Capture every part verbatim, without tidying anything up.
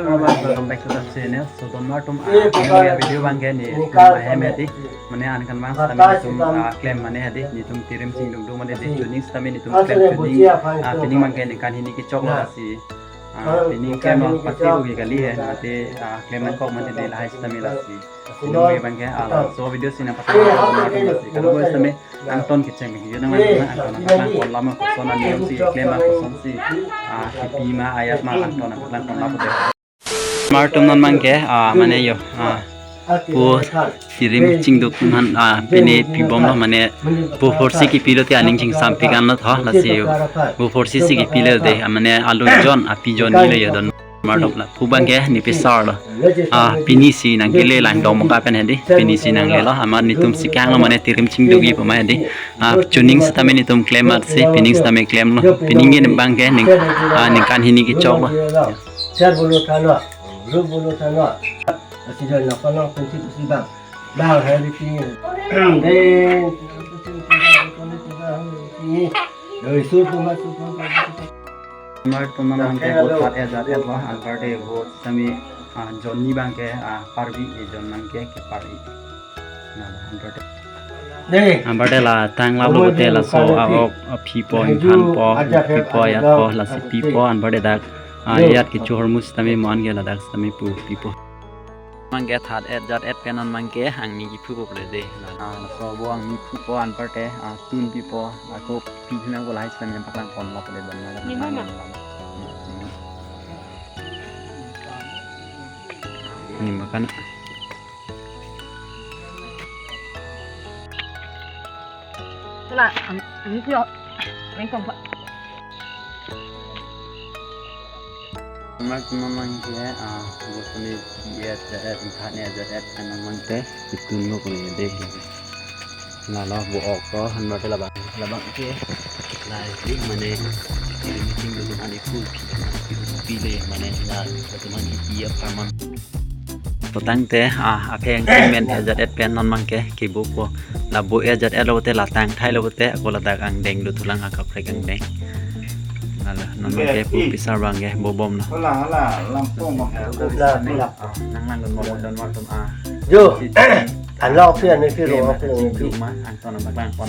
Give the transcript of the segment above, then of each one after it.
Welcome back to the channel. So, don mar atum, ah, pini video abang ke netum ahem hedi. Mane ankan abang sitame netum, ah, klem mane hedi. Netum tirim chingduk duk mane hedi. Chuning sitame netum klem chuning, ah, pining abang ke ningkan hini kechok lo lasi. Ah, pining klem lo pati ugi kali he. Mate, ah, klem nangkok mane hedi lahai sitame lasi. Pining abang ke, ah, so video si nangpatang lasi. Kadokave sitame angton kecheng ke, nang nang angton nangpaklang pon lama koson ani si klem ma koson si, ah, kipi ma ayat ma angton nangpaklang pon lama de. Mar atum non abang ke, ah, mane yo, ah, pu tirim chingduk atum aphan, ah, pine pibom lo mane pu phorsi kipi lote aning chingsampik an lo tho lasi yo. Pu phorsi si kipi lote, ah, mane alu jon, api jon ni lo yo don. Mar atum la pu abang ke ne pisar lo. Ah, pini si nangkele lang dong muka pen hedi. Pini si nangle lo. Amar netum si kang lo mane tirim chingduk duk pu ma hedi. Ah, chuning sitame netum klem amat si pining sitame klem lo. Pining ke abang ke ning, ah, ningkan hini kechok lo. Ser bulu tano, bulu bulu tano. Sido na kono kunci kusi bang. Bang hari ti. Eh. Doi su puma su puma. Mar atum non abang ke vote hat ajat et lo, anpar te vote sitame, ah, jon ni abang ke, ah, parvi, eh, jon abang ke kepar-i. Na, anpar te. Dei. Anpar te la tang la lo te laso a-ok, aphi po, ingphan po, pi po, ayat po, lasi pi po, anpar te dak, ah, ayat kecho ahormu sitame mo-an ke ladak sitame pu pi po. Abang ke hat ajat et pen non abang ke angni kiphu po pule dei. Ah, laso bo angni phu po anpar te, ah, tun pi po, ako pi nang ko lahai sitame paklang pon lap pule don na. Ni mama. Ni makan. Tela, ang, ang ito, ang kong pa. Mar atum non abang ke, ah, bo sitame pi ajat et, hat ajat et pen non abang ke, pitun lo ko dei. Lalo bo ok ko, anpar te labang, labang ke. Lahai si mane, ini ting dulu mane pu, pi le mane la, teman pi ya paman. Putangte, ah, akheng men ajat et pen non abang ke, kebo ko. La bo ajat et lo te la tang thai lo te, ako ladak angdeng dothulang akaprek angdeng. Lalo, non abang ke pu pisar abang ke, bobom lo. Hala, hala, lampong abang ke. Hala, hala. Ah, nang nang don mo don mar atum, ah. Jo. Ala opi ane pi ro opi ane pi.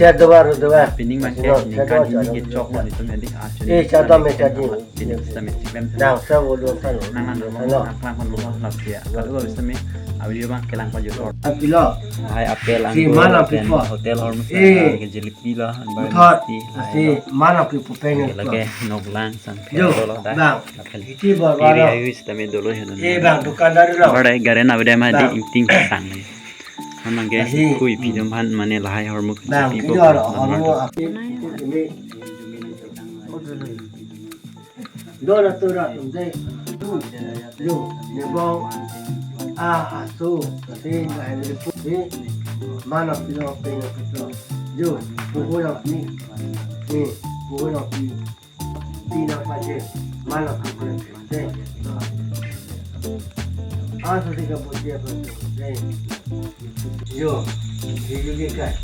Sia dua ro dua. Pining abang ke, ningkan hini kechok lo netum hedi. Eh, chata me chadi. Pining sitame si klem. Dang sa wo do sa lo. Nang nang mo, nang klang pon lo lap sia. Kadokave sitame, ah, video abang kelang pajut or. Apilo. Hai apel ang. Si mana pi po. Hotel ahormu si ke jelebi lo, anpar thot. Si mana pi po pen. Lake noklang sang. Jo, lo dah. Bang. Apel. Iti bor bor. Piri ayu sitame dolo he. Eh, bang, dukandar lo. Bor dai garen abang dai ma di ingting sang. Abang ke kui pi atum aphan mane lahai ahormu. Bang, pi pi po. Ahormu api. Dora tura tum dei. Lu, lu, ne bong. A, aso, kasi, na, ne pu, si. Mana pilo, pilo, pilo. Lu, puhu yang pi. Ni, puhu yang pi. Pi nangpaje. Mana pi, pilo, pilo. Dei. Aso si kabuji apa tu. Dei. Yo, yo, yo, kai.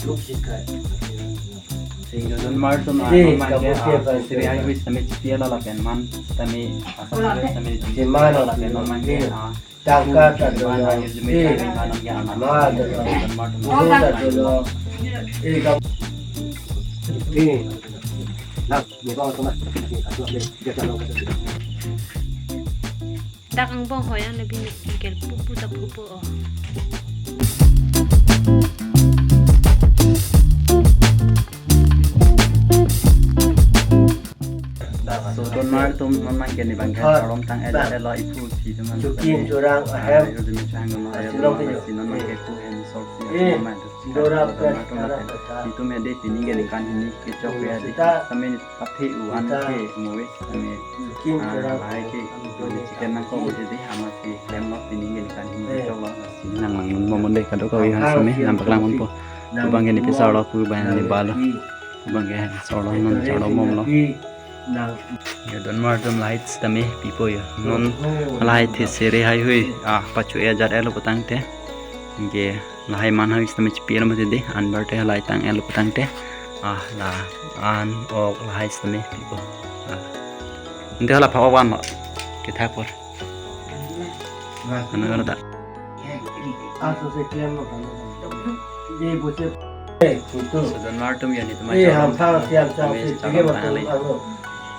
Grup si kai. Sehingga don mar atum, ah, non abang ke, ah, siri hai wis sitame chipi lo lapen man sitame asam sitame chipi lo lapen non abang ke, ah, tangka ta do lo. Ma do lo. Buku ta do lo. Eh, kam. Eh. Nak, ni kau tu mas. Ni kau tu mas. Dia kalau kau tu. Dak angbong hoi an le bini kel pupu ta pupu o. So don mar atum non abang ke ne abang ke arom tang el el lo ipu si teman. Chukim churang ahem. Yo demi chang no ayo. Silong ke yo. Si non abang ke ku hem sol si. Eh, teman tu. Dora don mar atum pen. Itum hedi pining ke ningkan hini kechok ya di. Sitame ne pathe u an ke mo we sitame. Kim, ah, churang. Lahai ke chicken nangkok uji di, amat si klem lo, pining ke ningkan hini kechok lo. Si nang lang mun mo mun dei, kadokave aphan sitame nang paklang pon po. Pu abang ke ne pisar lo, pu abang ke ne ba lo. Pu abang ke sor lo, non sor lo mom lo. Yo don mar atum lahai sitame pi po yo. Non lahai the sere hai hui. Ah, pachu ajat et lo putangte. Anke lahai man hai sitame chipi lo mati dei, anpar te lahai tang el putangte. Ah, la an ok lahai sitame pi po. Ah. Ante hala pha ok van lo. Kita por. Ano ano ta. Aso se klem lo kan. Ye bo se. Eh, kutu. So, don martum ya ni teman. Eh, ham thang siam siam si tige ma tu ang lo.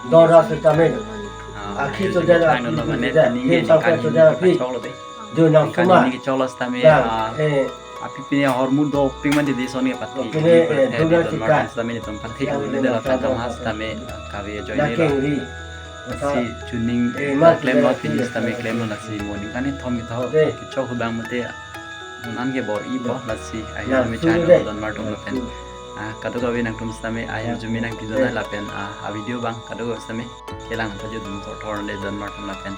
Dora se tame. Akhi so jana, akhi so jana, akhi so jana, akhi. Jo nang suma. Kani ni cholo sitame. Eh. Api pini ahormu dopik mati di son ke pati. Pini, eh, dona don sika. Martum sitame ni tempat thik. Yang ni dela tama sitame kave join ni. Nakeng ri. Si chuning klem lo, pini sitame klem lo, lasi mo ningkan ni thom kita ho. Kichok hubang mate. Nan ke bor-i po, lasi ahi sitame channel don martum lapen. Ah, kadokave nangtum sitame ahi jumi nang pijona lapen. Ah, a video abang kadokave sitame kelang pajudun thor thor le don martum lapen.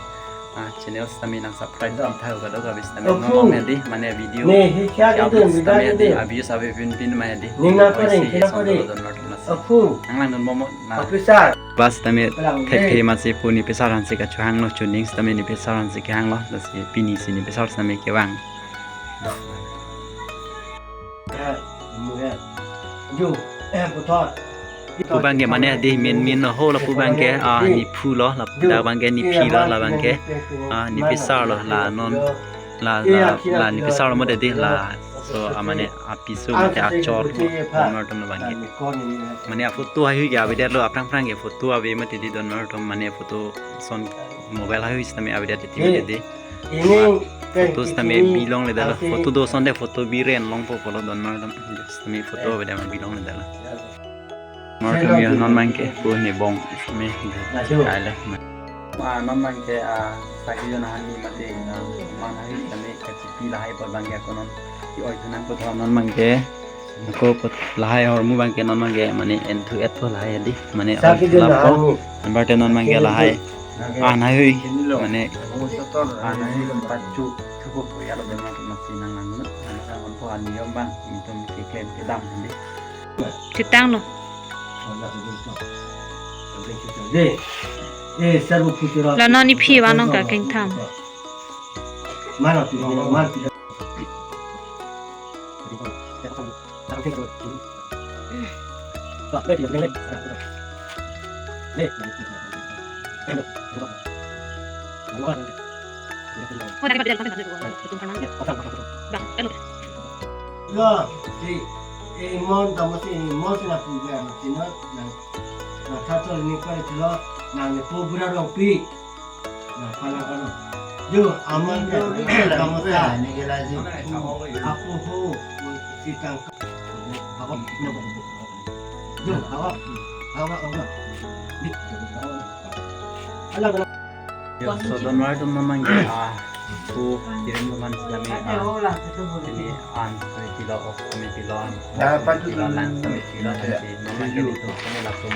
Ah, channel sitame nang subscribe dam tha kadokave sitame. Opu. Non medi mane video. Ne, hi kya kya kete, upload sitame video. Abis ave pin pin mane di. Nina paring, kina paring. Don martum lasi. Opu. Nang lang don momo na. Officer. Bas sitame thek the masi pu nipisar hansi kachehang lo, chuning sitame nipisar hansi kehang lo, lasi pini si nipisar sitame kevang. Eh, mu eh. Ju, eh, puthot. Pu abang ke mane di min min lo ho lapu abang ke, ah, niphu lo, ladak abang ke niphi lo, labang ke, ah, nipisar lo, la non, la, la, la nipisar lo mo de di la, so, ah, mane apiso mate achor don martum labang ke. Mane aphoto ahui ke avedet lo, aphrang phrang ke photo ave mati di don martum, mane photo son mobile ahui sitame avedet ti mati di. Ini photo sitame bilong le dala. Photo do son de photo biren longpo pulo don martum. Sitame photo ave dam bilong le dala. Martum ya non abang ke pu ni bong sitame. Kala. Ah, non abang ke, ah, sagi jona hani mati, ah, man ahui sitame kachipi lahai por abang ke ako non. Ki oi thanan putho non abang ke. Ako put lahai ahormu abang ke non abang ke mane enthu et po lahai di. Mane sagi jona lapo. Hani. Anbar te non abang ke lahai. An ahui. Mane an ahui pachu. Thupo ya lo don martum lasi nang lang no. Nang lang po an niyom abang. Itum ke klem kedam di. Chetang lo. De. Eh, servo putira. La non niphi abang nong ka kengtham. Mana tu mana tu. Lo, si, eh, imon tamo si, imon si na puja, si na, na, na thato ni kore chilo, na ni po bura rong pi. Na pala kono. Jo, aman ke, tamo sa. Apo ho, si tang. Jo, awa, awa, awa. Ala, ala. Yo, so don martum non abang ke, ah, pu kirim teman sitame, ah, ini an sitame pilo, ok sitame pilo, an sitame pilo, lan sitame pilo, sitame non abang ke di tu sitame langsung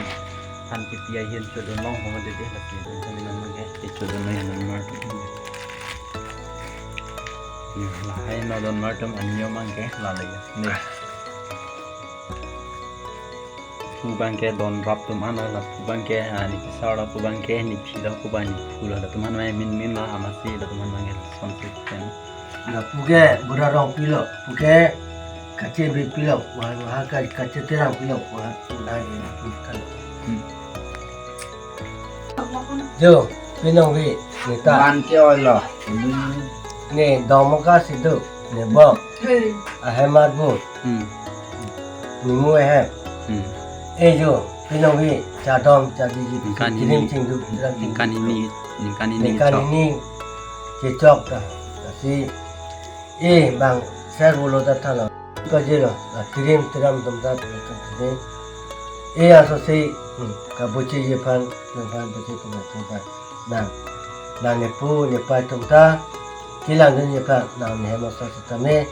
han kipi ahin chodun long ho de de, lasi don sitame non abang ke chodun long don martum. Ni lahai no don martum an niyom abang ke lale ya. Ni. Pu abang ke don rap atum an lo, la pu abang ke, ah, nipisar lo, pu abang ke niphi lo, pu abang niphu lo, latum an mai min min lo, amatsi latum an abang ke son si pen. La pu ke bura rong pilo, pu ke kache bi pilo, wa, wa ka, kache terang pilo, wa, wa ke pu kan. Hmm. Jo, pinong vi, neta. Man ke oi lo. Ne domoka sidu, ne bom. Ahemat bu. Hmm. Nimu ehem. Hmm. Eh jo, pinong vi, chadom, chadi ji, ningkan hini, kining chingdu, kining chingdu. Ningkan hini, ningkan hini, ningkan chok. Hini chechok ta. Lasi, eh, bang, ser bolo ta thalo. Pajelo, la tirim tiram atum ta, tirim tiram. Eh, aso si, hmm, kabuchi jephan, jephan buchi pun atum ta. Nang, nang nepu, nepai atum ta, kelang dun jephan, nang nehem osa sitame.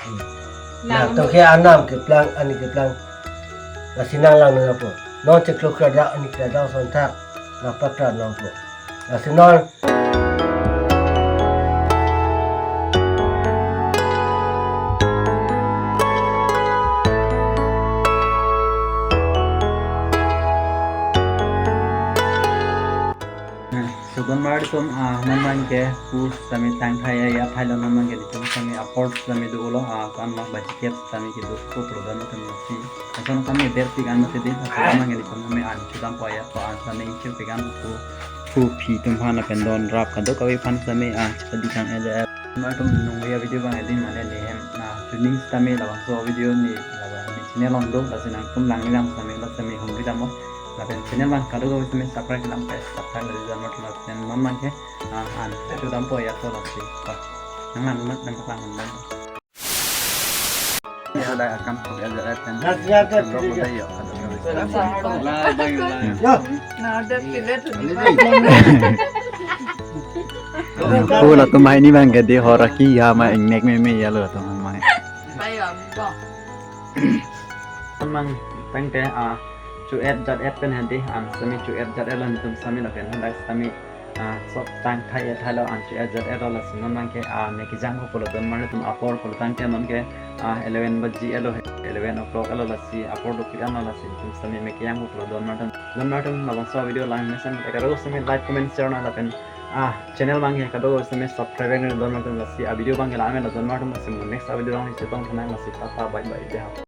Hmm. Nang to ke anam keplang, ani keplang. Lasi nang lang nang po. Non cheklo kradra, ani kradra son ta, nang patra nang po. Lasi non. So don martum, ah, non abang ke pu sitame tang thai ya, ya thai lo non abang ke di pu sitame apor sitame do lo, ah, kan lo baji kep sitame kedo pu program sitame si. Ason sitame ber pi kan mati di, ason abang ke di pu sitame an chudam po ya, to an sitame inchir pi kan pu. Phu phi atum aphan lapen don rap kadokave aphan sitame, ah, chepadi kang-e. Nangtum nung ya video abang edi mane ne hem, ah, tuning sitame labangso video ne, labang ne channel along do, lasi nangtum langni lang sitame, la sitame hum bidam mo. Lapen channel abang kadokave sitame subscribe lang pe, subscribe lasi jam mo lapen non abangke, ah, an, chudampo ya to lasi. Nang lang, nang lang, nang lang. Ya, dak akam ko ya, ya, ya. Nah, dia ada. Blog udah ya, ada. Nah, ada pilet. Phu latum hai ni abangke di hor aki ya ma ingnek meme ya lo latum hai. Bayo, bong. Amang tangte, ah, chu-et jat-et pen hedi, ah, sitame chu-et jat-et lo nelitum sitame lapen hadak sitame, ah, sok tang thai-et thailo, ah, chu-et jat-et lo, lasi non abangke, ah, ne kejangpo pulo don mar atum apor pulo tangte nonke, ah, eleven baji-et lo, eleven o'clock-et lo, lasi apor dopik-an lo, lasi nelitum sitame me kejangpo pulo don mar atum. Don mar atum labangso video lang mesen, ekaro sitame like, comment, share na lapen, ah, channel abangke kadokave sitame subscribe nang don mar atum, lasi a video abangke la-an lo don mar atum, lasi mo next a video along chetong thanang, lasi tata bye bye, jai ho.